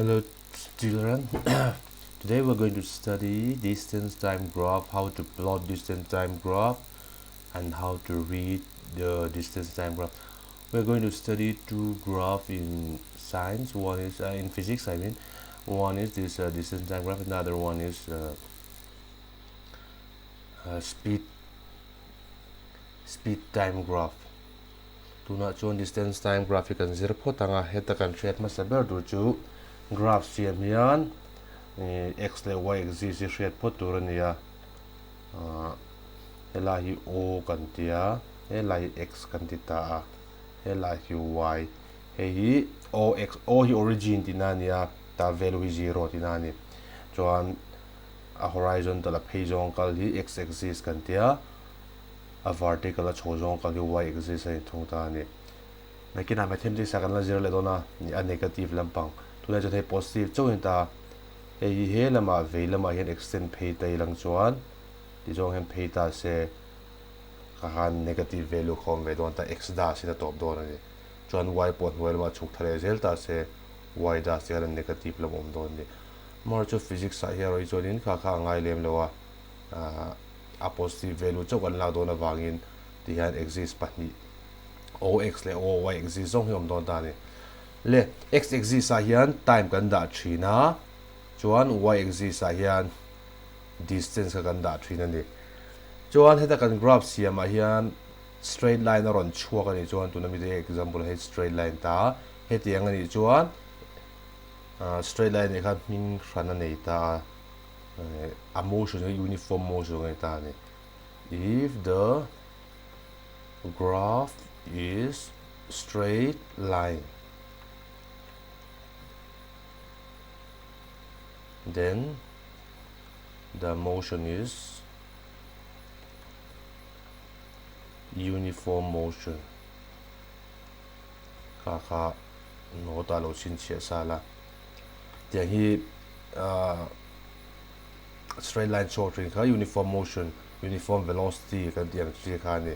Hello children, today we're going to study distance time graph, how to plot distance time graph and how to read the distance time graph. We're going to study two graph in science, one is in physics I mean, one is this distance time graph, another one is speed time graph. Tunah chuan distance time graph hi kan zir phawt ang a, heta kan hriat hmasa ber tur chu graph siam hian x leh y axis hi hriat phawt tur a ni a, helai hi o kan ti a, helai hi x kan ti ta a, helai hi y, hei hi o x, o hi origin tihna a ni a, ta value hi zero tihna a ni, chuan a horizontal a phei zawng kal hi x axis kan ti a. A vertical a chho zawng kal hi y axis a inthung ta a ni. Nakinah mathematics ah kan la zir leh dawn a, a negative lampang. Tunah chuan hei positive chauh a ni ta. Hei hi he lamah vei lamah hian extend phei ta ilang chuan ti zawng hian phei ta se ka khan negative value kha awm ve dawn ta, x dash in a tawp dawn a ni. Chuan y pawh hnuai lamah chhuk thla leh zel ta se y dash te khan a negative lam awm dawn a ni. Amaherawhchu physics ah hian erawh hi chuanin kha kha a ngai lem lo a. A positive value chauh kan lak dawn avangin tihian axis pahnih ox leh oy axis zawng hi awm dawn ta a ni. Le x axis ah hian time kan dah thin a, chuan y axis ah hian distance kha kan dah thin a ni. Chuan heta kan graph siam ah hian straight line a rawn chhuak a nih chuan tuna mite example hei straight line ta hetiang a nih chuan straight line nih khan hming hran a nei ta a. A motion hi uniform motion a ni ta a ni. If the graph is straight line then the motion is uniform motion kha kha note ah lo chhinchhiah sa la tiang hi straight line chhuak thin kha uniform motion uniform velocity kan tih ang chi kha a ni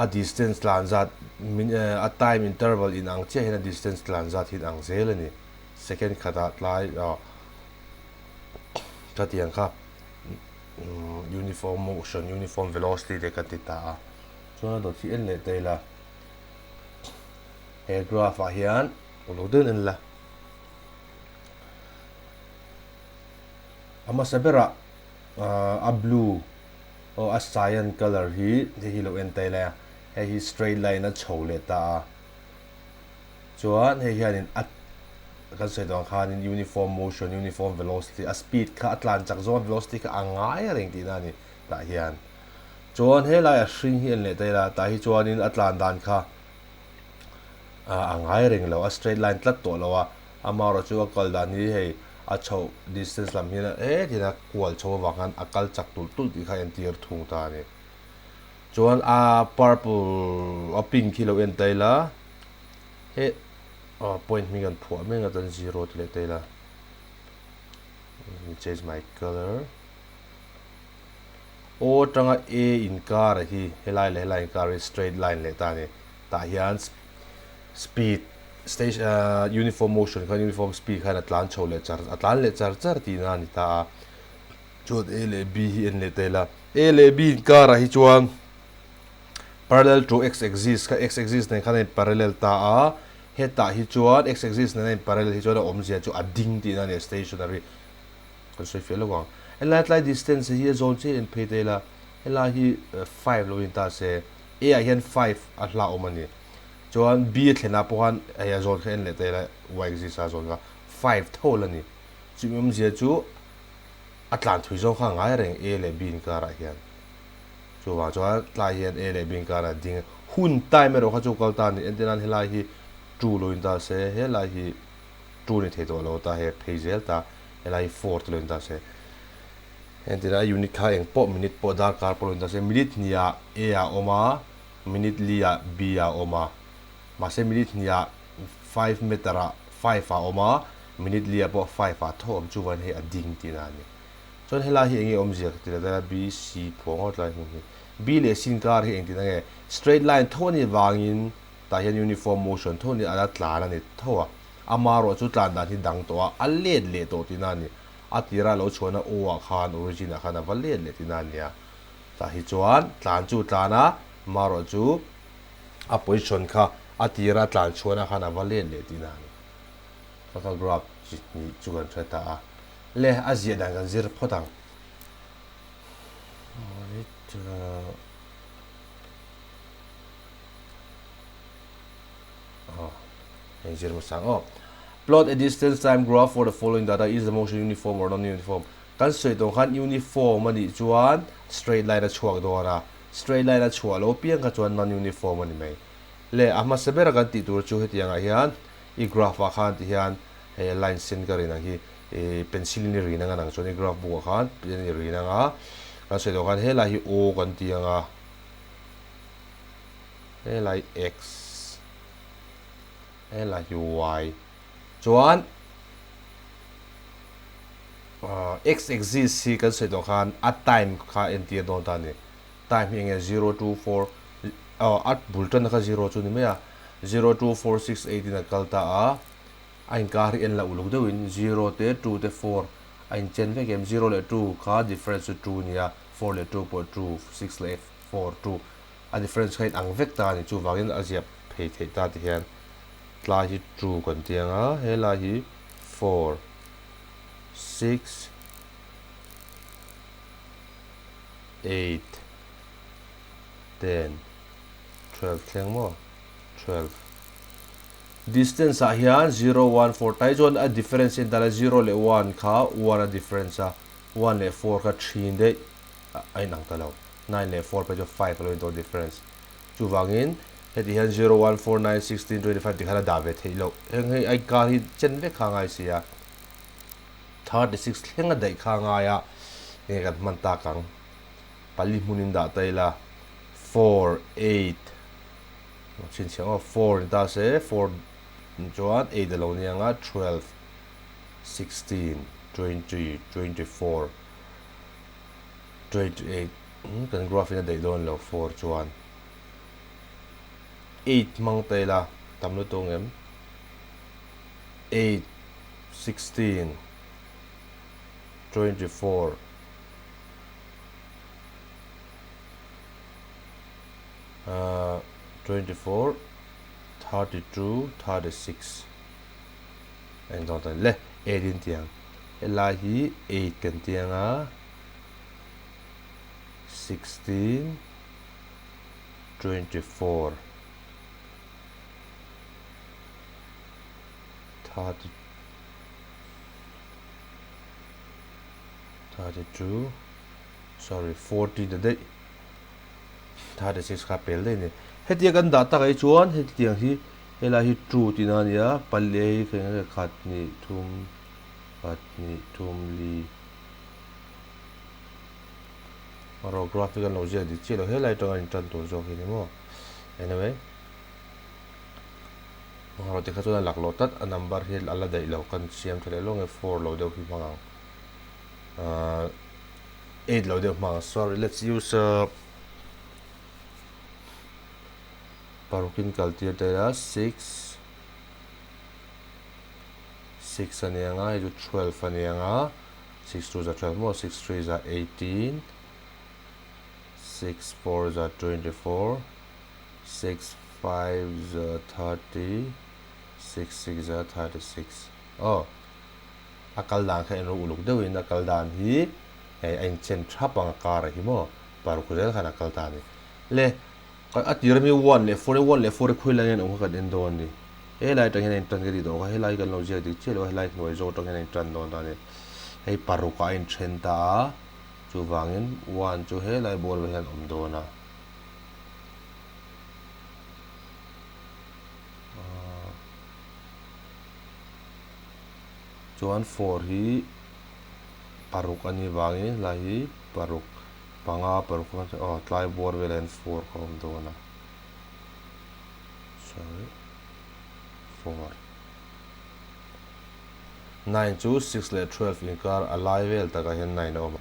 a distance tlan zat a time interval in ang chiah hian a distance tlan zat hi ang zel a ni second khatah tlai ka tih ang kha uniform motion uniform velocity te kan ti ta a chuan a dawt hi en leh ta ila he graph ah hian uluk deuhin en la. A hmasa berah a blue aw a cyan colour hi hei hi lo en ta ila hei hi straight line a chho leh ta a chuan hei hianin a kan sawi tawh ang khanin uniform motion uniform velocity a speed kha a tlan chak zawng a velocity kha a ngai reng tihna a ni tah hian chuan helai a hring hi en leh ta ila tah hi chuanin a tlan dan kha a ngai reng lo a straight line tlat tawh lo a. Amaherawh chu a kal dan hi hei a chhoh distance lam hian he tina kual chho avang khan a kal chak tulh tulh tih kha a entir thung ta a ni. Chuan a purple a pink hi lo en ta ila he point hming an phuah mek a chuan zero ti leh ta ila let me change my colour O atanga A inkar hi helai leh helai inkar hi straight line leh ta a ni. Tah hian speed station uniform motion khan uniform speed khan a tlan chho leh char a tlan leh char char tihna a ni ta a chuan A leh B hi en leh ta ila A leh B inkarah hi chuan parallel to x axis kha x axis nen khan a in parallel ta a hetah hi chuan x axis nen a in parallel hi chuan a awmzia chu a ding tihna a ni a stationary kan sawi fiah lo ang helai tlai distance hi a zawn chiah en phei ta ila helai hi 5 lo in ta se A ah hian 5 a hlauhawm a ni. Chuan B a thlenah pawh khan hei a zawn kha en leh ta ila y axis a zawn kha 5 tho la ni. Chumi awmzia chu a tlan thui zawng kha a ngai reng A leh B inkarah hian. Chuvang chuan tlai hian A leh B inkarah ding hun time erawh kha chu kal ta a ni. Entir nan helai hi 2 lo in ta se helai hi 2 ni thei tawh lo ta hei phei zel ta helai hi 4 te lo in ta se. Entirah unit kha eng pawh minute pawh darkar pawh lo in ta se minute hniah A ah awm a, minute li ah B ah awm a, mahse minute hniah 5 meter ah 5 ah awm a, minute li ah pawh 5 ah tho awm chuvangin hei a ding tihna a ni. Chuan helai hi enge awmzia ka ti leh dawn a, B, C phuah ngawt lai hmun hi. B leh C inkar hi engtin ange straight line tho a nih vangin tah hian uniform motion tho a ni a la tlan a ni tho a. Amaherawh chu tlan dan hi dang tawh a, a let leh tawh tihna a ni. A tira lo chhuahna O ah khan, origin ah khan a va let leh tihna a nia. Tah hi chuan tlan chu tlan a, amaherawh chu a position kha a tira tlan chhuahna khan a va let leh tihna a ni. Ka ka graph chi hnih chu kan hre ta a. Le, a ziah dan kan zir phawt ang. Heng zir hmasa ang aw. Plot a distance time graph for the following data is the motion uniform or non-uniform. Kan sawi tawng khan uniform a nih chuan straight line a chhuak dawn a, straight line a chhuah lo piang kha chuan non-uniform a ni mai. Le a hmasa bera kan tih tur chu hetiangah hian i graph ah khan ti hian hei line sen ka rin ang hi i pencil in i rin ang anang chuan i graph book ah khan pen i rin ang a, kan sawi tawh khan helai hi O kan ti ang a, helai X helai hi Y chuan X axis hi kan sawi tawh khan a time kha entir dawn ta a ni. Time hi enge 0 2 4 a bul tanna kha 0 chu ni mai a, 0 2 4 6 8 in a kal ta a, a inkar hi en la uluk deuhin 0 te 2 te 4 a inchen vek em, 0 leh 2 kha difference chu 2 a ni a, 4 leh 2 pawh 2, 6 leh 4 2 a difference kha inang vek ta a ni, chuvangin a ziah phei theih ta ti hian tlai hi 2 kan ti ang a, helai hi 4 6 8 10 12 thleng maw 12 distance ah hian 0 1 4 tai chuan a difference en tala 0 leh 1 kha 1 a difference a 1 leh 4 kha 3 daih a inang ta lo 9 leh 4 phei chu 5 a lo in difference chuvangin heti hian 0 1 4 9 16 25 tikhan a dah ve theih loh heng hei ai kar hi chen vek kha ngai si a 36 thleng a daih kha ngai a enge kan hman tak ang pali hmunin dah ta ila 4 8 chhinchhiah aw 4 ni ta se 4 chuan 8 a lo ni anga 12 16 20 24 28 kan graph in a daih dawn lo 4 chuan 8 hmang ta ila tam lutuk ang em 8 16 24 24 32 36 eng dawn tan le 8 in tiang helai hi 8 kan tiang a 16 24 30 32 sorry 40 ta daih 36 kha pel daih ni hetia kan dah tak ai chuan hetiang hi helai hi 2 tihna a ni a pali hi ka eng nge khat hnih thum khat hnih thum li rawh graphic an lo ziak dik chiah lo helai atanga in tan tur zawk hi ni maw anyway Rawh tikha chuan a laklawh tlat a number hi a la daih lo kan siam tha leh lawng e 4 lo deuh hi hmang ang 8 lo deuh hmang ang sorry let's use parukin kal tir ta ila 6 6 a ni ang a hei chu 12 a ni ang a 6 2 za 12 maw 6 3 za 18 6 4 za 24 6 5 za 30 6 6 za 36 aw a kal dan kha en rawh uluk deuhin a kal dan hi hei a inchen thap ang a kar a hi maw paruk zel khan a kal ta a ni le a tir ami 1 leh 4 1 leh 4 hi khawi lai nge an awm kha kan en dawn a ni helai atang hian a intan ka tih tawh kha helai kan lo ziak dik chiah lo a helai hnuai zawk atang hian a intan dawn ta a ni hei paruk ah a inthen ta a chuvangin 1 chu helai bawr vel hian a awm dawn a. Chuan 4 hi paruk a nih vangin helai hi paruk panga paruk aw tlai bawr velah hian 4 kha a awm dawn a sorry 4 9 chu 6 leh 12 inkar a lai vel takah hian 9 a awm a.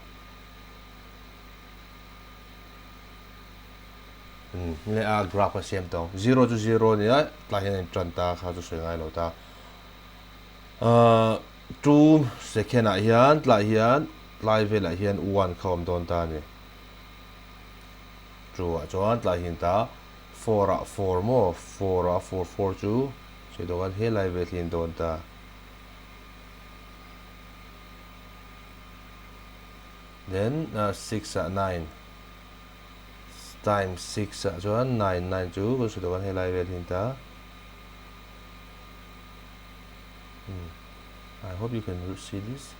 Nge a graph a siam tawh ang. Zero chu zero a nia, tlai hian a in tan ta kha chu sawi ngai lo ta. Ahh two second ah hian tlai hian tlai velah hian one kha awm dawn ta a ni. Two ah chuan tlai hi ta four ah four maw four ah four four chu sawi dawk a helai vel hi a ni dawn ta. Then six ah nine times six ah chuan nine nine chu kan sawi dawk a helai vel hi a ni ta. Hmm. I hope you can see this.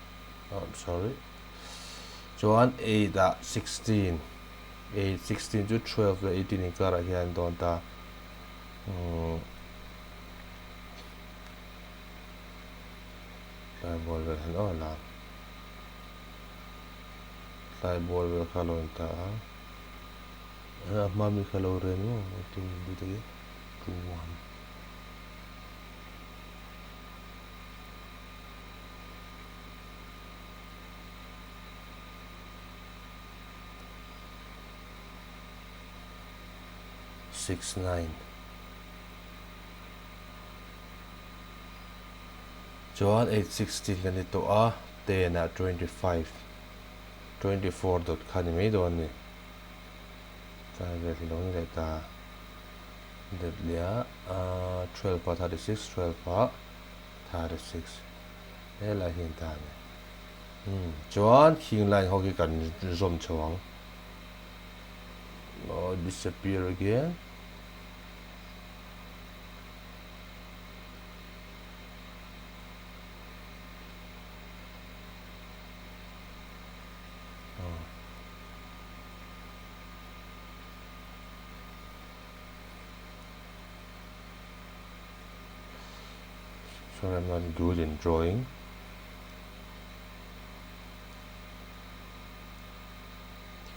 Oh, I'm sorry. Chuan 8 ah 16. 8, 16 chu 12 leh 18 inkarah hian dawn ta. Hmm. Tlai ball vel han aw la. Tlai ball vel kha lo in ta a. A hma mi kha lo ren mo. Tin du te 2 1. 6 9 Chuan 8 16 kan ni tawh a, 10 ah 25 24 dot kha ni mai dawn a ni. Tlai vel hi lo ni leh ta. Dep leh a 12 ah 36 12 ah 36 helai hi an ta a ni. Hmm chuan khing line ho khi kan zawm chho ang. Oh disappear again. Oh. Sorry, I'm not good in drawing.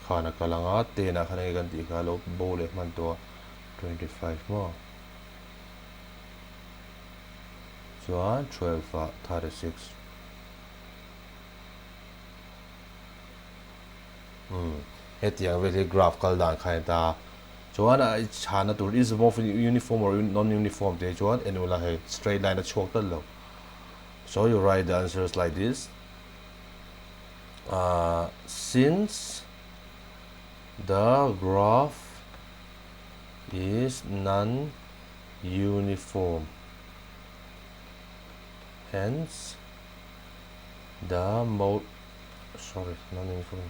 Khan a kal anga 10 ah khan enge kan tih kha lo bo leh hman tawh a 25 maw chuan 12 ah 36 Umm hetiang vel hi graph kal dan kha a ni ta. Chuan a chhana tur is more uniform or non uniform tih hi chuan en ula hei straight line a chhuak tlat lo. So you write the answers like this. Uh, since the graph is non uniform hence the mode sorry non-uniform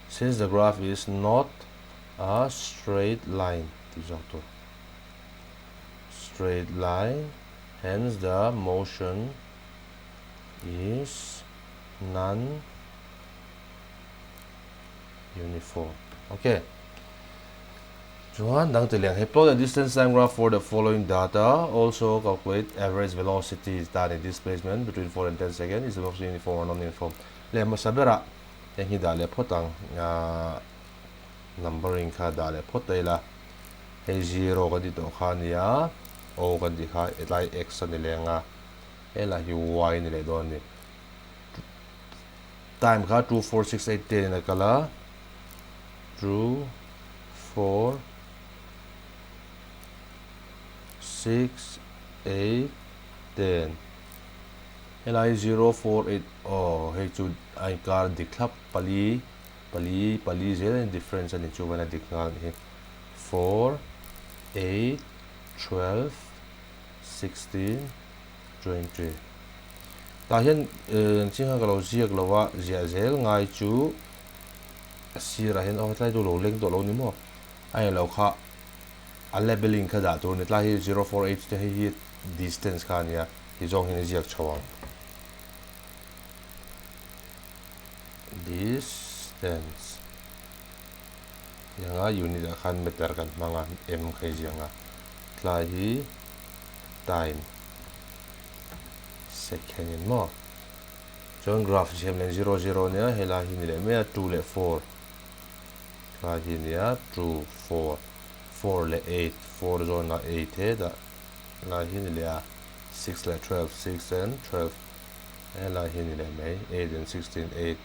since the graph is not a straight line tih zawk tur straight line hence the motion is non uniform okay Chuan dang ti leng hei plot a distance time graph for the following data also calculate average velocity dan in displacement between 4 and 10 second is the velocity uniform or non-uniform leh hmasa berah heng hi dah leh phawt ang numbering kha dah leh phawt ta ila hei zero kan tih tawh kha ania o kan tih kha hetlai x a ni leng a helai hi y a ni leh dawn a ni time kha 2 4 6 8 10 in a kal a 2 4 6 8 10 helai 0 4 8 aw hei chu a inkar dik thlap pali pali pali zel a difference a ni chuan a dik nghal a ni hi 4 8 12 16 20 tah hian engchin kha ka lo ziak lo a ziah zel ngai chu A sirah hian aw tlai chu lo leng tawh lo ni maw? A eng lo kha a labelling kha dah tur a ni. Tlai hi zero four eight te hei hi distance kha a nia ti zawng hian i ziak chho ang. Distance tianga unit ah khan meter kan hmang a m kha i ziak ang a. Tlai hi time second in maw? Chuan graph siam leh zero zero a nia, helai hi ni leh mai a, two leh four tlai hi a ni a, two four, four leh eight, four zawnah eight hetah lai hi a ni leh a, six leh twelve, six and twelve helai hi a ni leh mai, eight and sixteen, eight,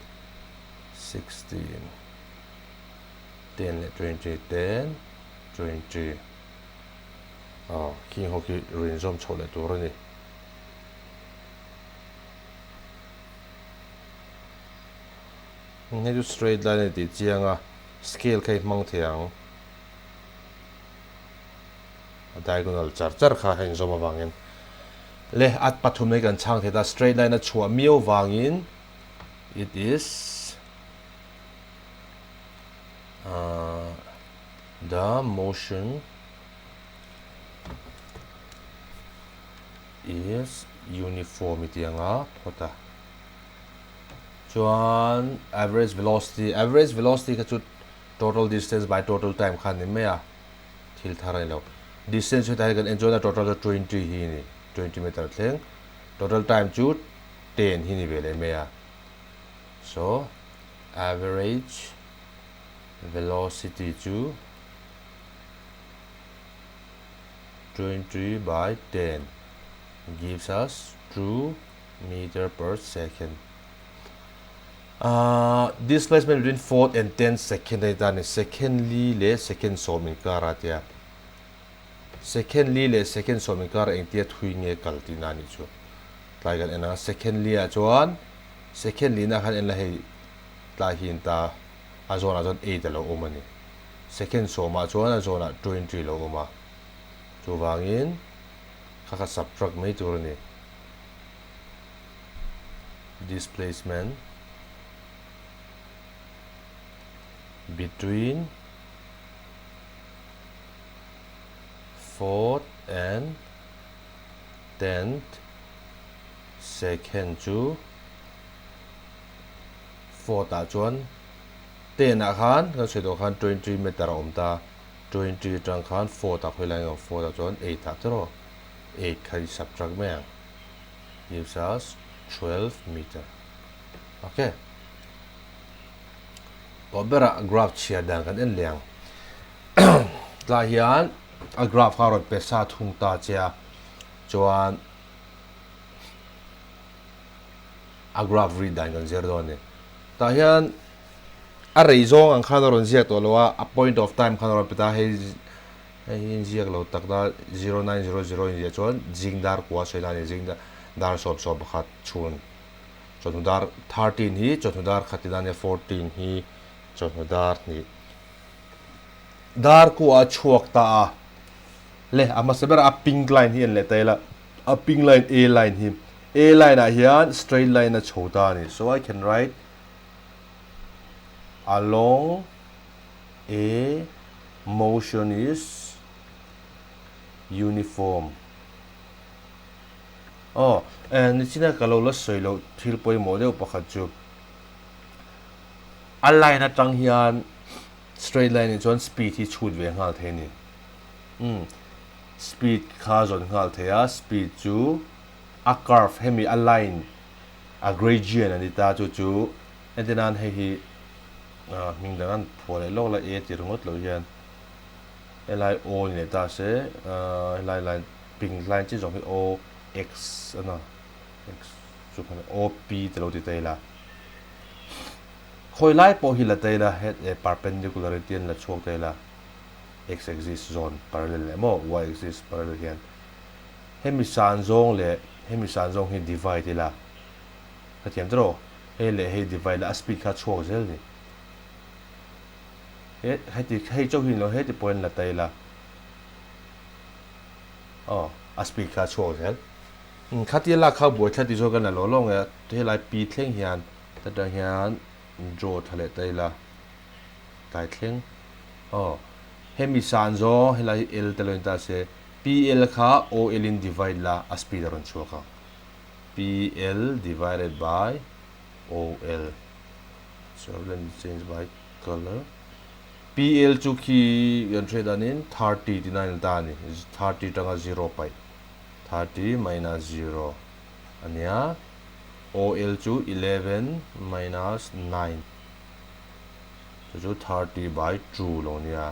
sixteen, ten leh twenty, ten, twenty, aw khing ho khi rinzawm chhoh leh tur a ni. Hei chu straight line a ni tih chiang a, scale kha i hmang thei ang. A diagonal char char kha a inzawm avangin le a pathum na hi kan chhang thei ta straight line a chhuah miau vangin it is uh, the motion is uniform iti anga phawt a chuan average velocity average velocity kha chu total distance by total time kha ni mai a thil thar a ni lo. Distance hetah hian kan en chuan a total chu 20 hi a ni, 20 meter thleng. Total time chu 10 hi ni ve leh mai a. So, average velocity chu 20 by 10 gives us 2 meter per second. Displacement between fourth and tenth second a ni ta a ni. Second li leh second sawm inkar a tia. Second li leh second sawm inkar engtia thui nge kal tihna a nih chu. Tlai kan en a, second li ah chuan second lina khan en la hei tlai hi in ta a zawnah chuan 8 a lo awm a ni. Second sawmah chuan a zawnah 20 a lo awm a. Chuvangin kha kha subtract mai tur a ni. Displacement between fourth and tenth second chu fourth ah chuan ten ah khan kan sawi tawh khan 20 meter a awm ta 20 atang khan fourth ah khawi lai nge fourth ah chuan 8 ah tiraw 8 kha i subtract mai ang. Gives us 12 meter. Ok. Tawh berah graph chhiar dan kan en leh ang. Tlai hian a graph kha rawn pe sa thung ta che a, chuan a graph read dan kan zir dawn a ni. Tah hian a rei zawng ang khan a rawn ziak tawh lo a, a point of time khan a rawn pe ta hei Hei hi inziak lo tak da 0900 inziah chuan zing dar kua sawi na a ni. Zing dar 11 chhun chawhnu dar 13 hi chawhnu dar khat ina nia 14 hi chawhnu dar hnih dar kua a chhuak ta a. Le a hmasa berah a pink line hi en leh ta ila a pink line A line hi A line ah hian straight line a chho ta a ni. So I can write along A motion is uniform. Aw, eh, nichina ka lo la sawi loh thil pawimawh deuh pakhat chu a line atang hian straight line in chuan speed hi chhut ve nghal thei a ni. Umm, speed kha zawn nghal thei a, speed chu a curve hemi a line a gradient a ni ta chu chu entirnan hei hi Hming dang an phuah leh lawk la e ti ringawt lo hian helai O ni leh ta se helai line pink line chi zawng hi O X a na X chu khan O P te lo ti ta ila khawi lai pawh hi la ta ila het e perpendicular in tian la chhuak ta ila X axis zawn parallel leh maw Y axis parallel hian hemi san zawng leh hemi san zawng hi divide ila ka thiam tawh rawh. Hei leh hei divide la a speed kha a chhuak zel ni. He heti hei chauh hi ni lo heti pawhin la ta ila. Aw a speed kha a chhuak zel. Khatia lak kha buai thla ti zawk kan la lo lo nge helai pi thleng hian ta hian draw tha leh ta ila. Tlai thleng. Aw hemi san zawng helai hi L te lo in ta se PL kha OL in divide la a speed a rawn chhuak ang. PL divided by OL so let me change by color PL chu khi kan hriat danin 30 ti nine ta ani 30 tanga 0 pai 30 minus 0 ania OL chu 11 minus 9 chu chu 30 by 2 lo nia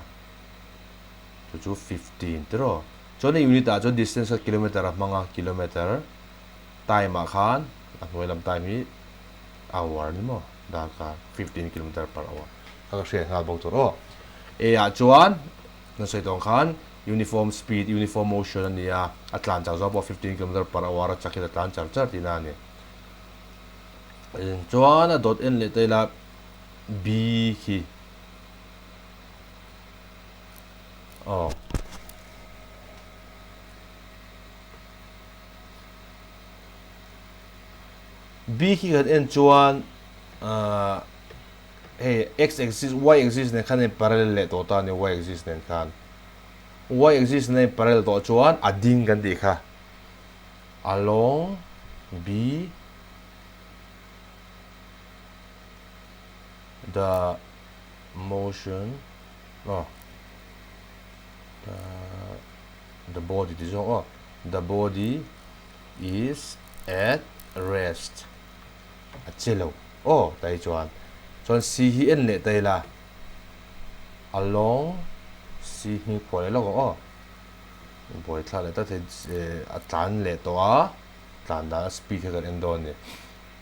chu chu 15 tiraw Chuan a unit ah chuan distance kha kilometer a hmang a, kilometer time ah khan a hnuai lam time hi hour ni maw darkar 15 kilometer per hour kha ka hriat nghal bawk tur aw. A ah chuan kan sawi tawh ang khan uniform speed, uniform motion a ni a, a tlan chak zawng pawh 15 kilometer per hour a chak hian a tlan char char tihna a ni. Chuan a dawt en leh ta ila. B khi aw B khi kan en chuan hei x axis y axis nen khan a in parallel leh tawh ta a ni y axis nen khan y axis nen a in parallel tawh chuan a ding kan tih kha along B the motion aw the the body tih zawng aw the body is at rest a che lo aw tai chuan chuan C hi en leh ta ila along C hming phuah leh lawk ang aw buai thlak leh ta thei a tlan leh tawh a tlan dan a speed kha kan en dawn a ni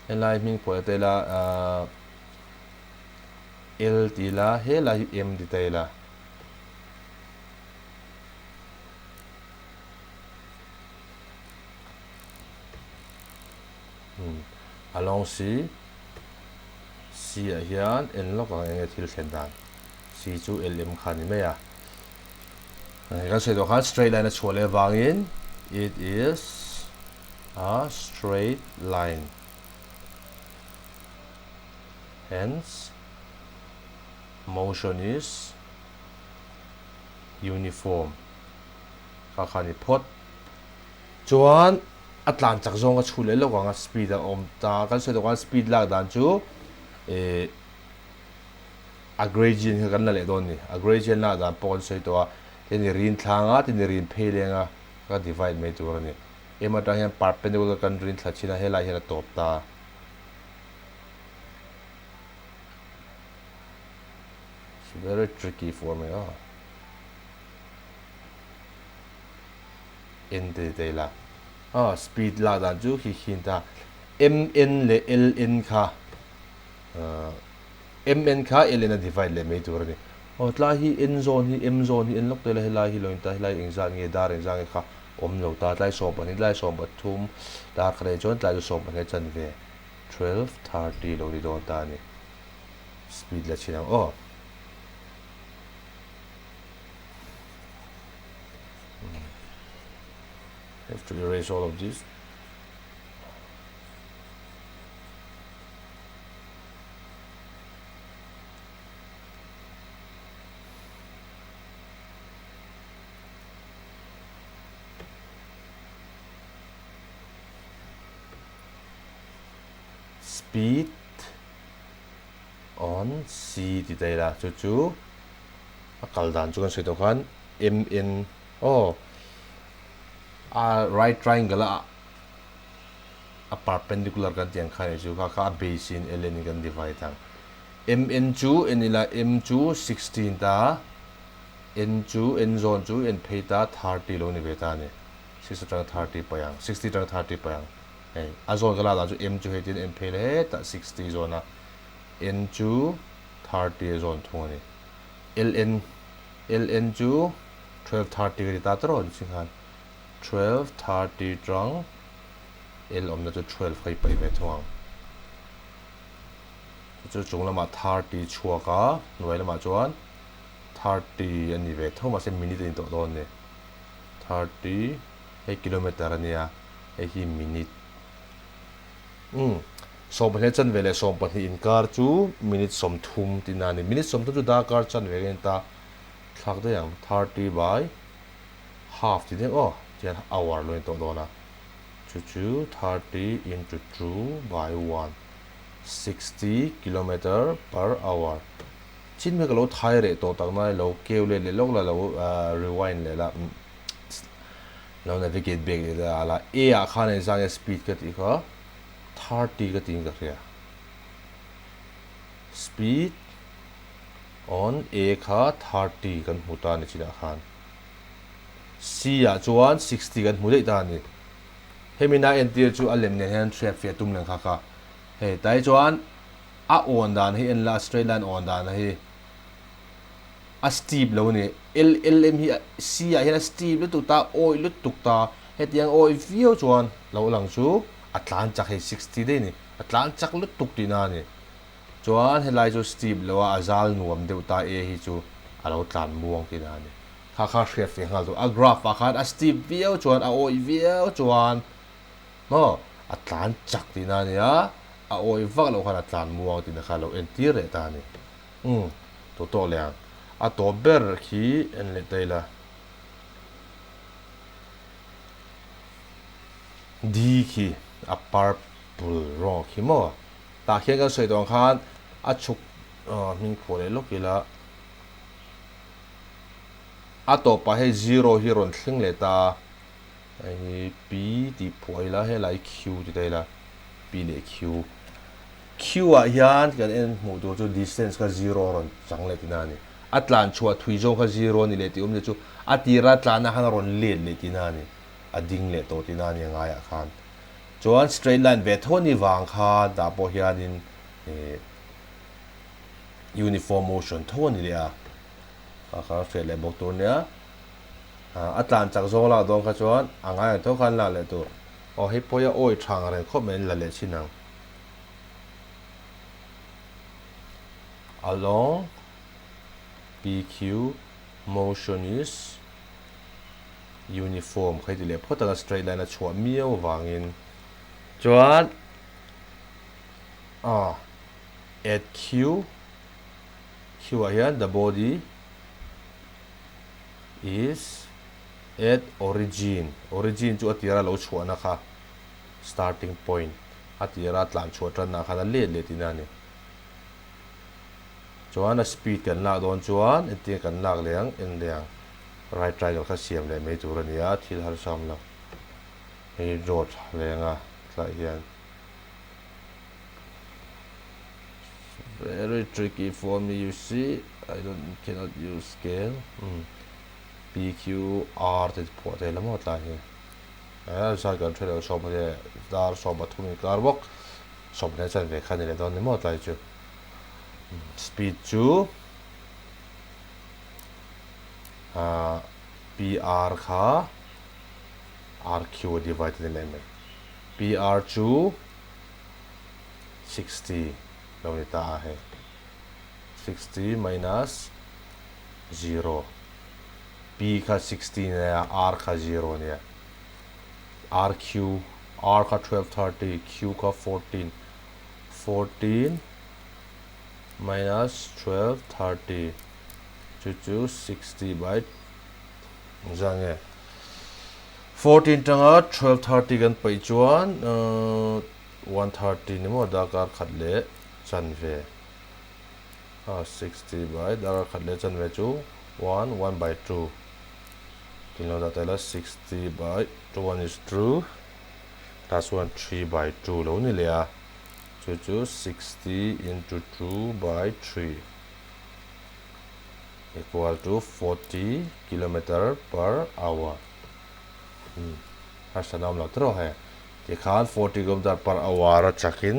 helai hming phuah leh ta ila ahh L ti ila helai hi M ti ta ila. Along C C ah hian en lawk ang enge thil thlen dan C chu L M kha ni mai a kan sawi tawh khan straight line a chhuah leh vangin it is a straight line hence motion is uniform kha kha ni phawt chuan a tlan chak zawng a chhu leh lawk ang a speed a awm ta kan sawi tawh khan speed lak dan chu eh a gradient kha kan la leh dawn a ni a gradient lak dan pawh kan sawi tawh a tin i rin thlang a tin i rin phei leng a ka divide mai tur a ni em atang hian perpendicular kan rin thla chin a helai hian a tawp ta. It's very tricky for me a. N te te la. A speed la dan chu khi khin ta. M N le L N kha M N kha L N a divide leh mai tur a ni. Aw tlai hi N zawn hi M zawn hi N lawk te la helai hi lo in ta helai engzat nge dar engzat nge kha awm lo ta tlai 12 tlai 13 dar khat ah chuan tlai chu 12 chanve 12:30 lo ni dawn ta a ni. Speed la chhin ang aw. Have to erase all of this. Speed on C ti ta ila chu chu a kal dan chu kan sawi tawh khan M N aw a right triangle a a perpendicular kan tih ang khan chu kha kha a base in L N in kan divide ang M N chu en ila M chu 16 ta N chu N zawn chu en phei ta 30 lo ni ve ta a ni 6 atanga 30 paih ang 60 atanga 30 paih ang. Hei a zawn ka lak dan chu M chu hei tin en phei leh hetah 60 zawn a, N chu 30 a zawn thung a ni. LN LN chu 12:30 ka ti ta tawrh ni ching khan 12:30 tang L awmna chu 12 kha i paih ve thung ang. Chu chu chung lamah 30 chhuak a, hnuai lamah chuan 30 a ni ve tho mahse minute a ni tawh dawn a ni. 30 hei kilometer a nia. Hei hi minute umm 12 chanve leh 12 inkar chu minute 30 tihna a ni. Minute 30 chu darkar chanve ka en ta thlak daih ang 30 by half tih daih aw tihian hour lo in tawh dawn a chu chu 30 into 2 by 1 60 kilometer per hour chin mai ka lo thai reh tawh tak nai lo keu let leh lawk la lo rewind leh la. Lo navigate back leh la la A ah khan engzah nge speed ka tih kha 30 ka tiin ka hria speed on A kha 30 kan hmu ta a ni chinah khan C ah chuan 60 kan hmu daih ta a ni hemi na entir chu a lem nen hian hriat fiah tum leng kha kha hei tai chuan a awn dan hi en la straight line awn dan hi A steep lo a ni. LLM hi C ah hian a steep lutuk ta, awih lutuk ta. Hetiang awih viau chuan lo lang chu a tlan chak hei 60 daih a ni. A tlan chak lutuk tihna a ni. Chuan helai chu steep lo a, a zal nuam deuh ta A hi chu a lo tlan muang tih na a ni. Kha kha hriat ve nghal tur. A graph ah khan a steep viau chuan a awih viau chuan maw a tlan chak tih na a ni a, a awih vak loh khan a tlan muang tih na kha a lo entir leh ta a ni. Umm tawh tawh leh ang. A tawp ber khi en leh ta ila. D khi a purple rawng khi maw? Tah khian kan sawi tawh ang khan a chhuk hming phuah leh lawk ila a tawpah hei zero hi rawn thleng leh ta a, hei hi P tih phuah ila helai Q ti ta ila P leh Q. Q ah hian kan en hmuh tur chu distance kha zero a rawn chang leh tihna a ni. A tlan chhuah thui zawng kha zero a ni leh tih awm leh chu a tira tlanna khan a rawn let leh tihna a ni. A ding leh tawh tihna a ni a ngaiah khan. Chuan straight line ve tho ni vang kha tah pawh hianin ih uniform motion tho a ni leh a, kha kha hriat leh bawk tur nia. A tlan chak zawng lak dawn kha chuan a ngai ang tho khan lak leh tur. Aw hei pawh hi a awi tha ang reng khawp mai an la leh chin ang. Along PQ motion is. Uniform kha i ti leh phawt ang a straight line a chhuah miau avangin chuan ah at Q Q ah hian the body is at origin origin chu a tira lo chhuahna kha starting point a tira tlan chhuah tanna khan a let leh tihna a ni chuan a speed kan lak dawn chuan entir kan lak leh ang en leh ang. Right triangle kha siam leh mai tur a ni a, thil harsa awm lo. Hei draw tha leng a tlaiah hian very tricky for me you see I don't cannot use scale umm P Q R te phuah thei la maw tlai hi eh zai kan hre lo sawm leh dar sawm pathum inkar bawk sawmhnih a chanve kha ni leh dawn ni maw tlai chu speed chu. PR kha RQ a divide a ni leh mai. PR chu 60 lo ni ta a hei. 60 minus 0. P kha 60 nia, R kha 0 nia. RQ, R kha 1230, Q kha 14. 14 minus 1230. Chu chu 60 by engzah nge 14 tanga 12:30 kan paih chuan 1:30 ni maw darkar khat leh chanve a 60 by darkar khat leh chanve chu 1 1 by 2 tin lo dah ta ila 60 by 2 1 is 2 tah chuan 3 by 2 lo ni leh a chu chu 60 into 2 by 3. Equal to 40 kilometer per hour. Harsatna awm lo tawh he. Tikhan 40 kilometer per hour a chakin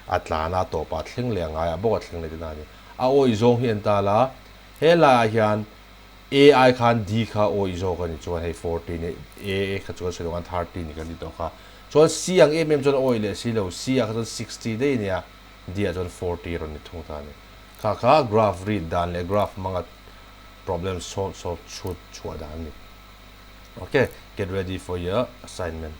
a tlan a tawpah a thleng leh a ngaiah bawk a thleng leh tihna a ni. A awih zawng hi an tal a, he laiah hian A ai khan D kha awih zawk a ni chuan hei 40 ni A kha chuan sawi loh khan 30 ni kan ti tawh kha. Chuan C ang em em chuan awih leh si lo, C ah kha chuan 60 daih a nia, D ah chuan 40 rawn ni thung ta a ni. Kha kha graph read dan leh graph hmanga problem solve solve chhut chhuah dan a ni. Ok, get ready for your assignment.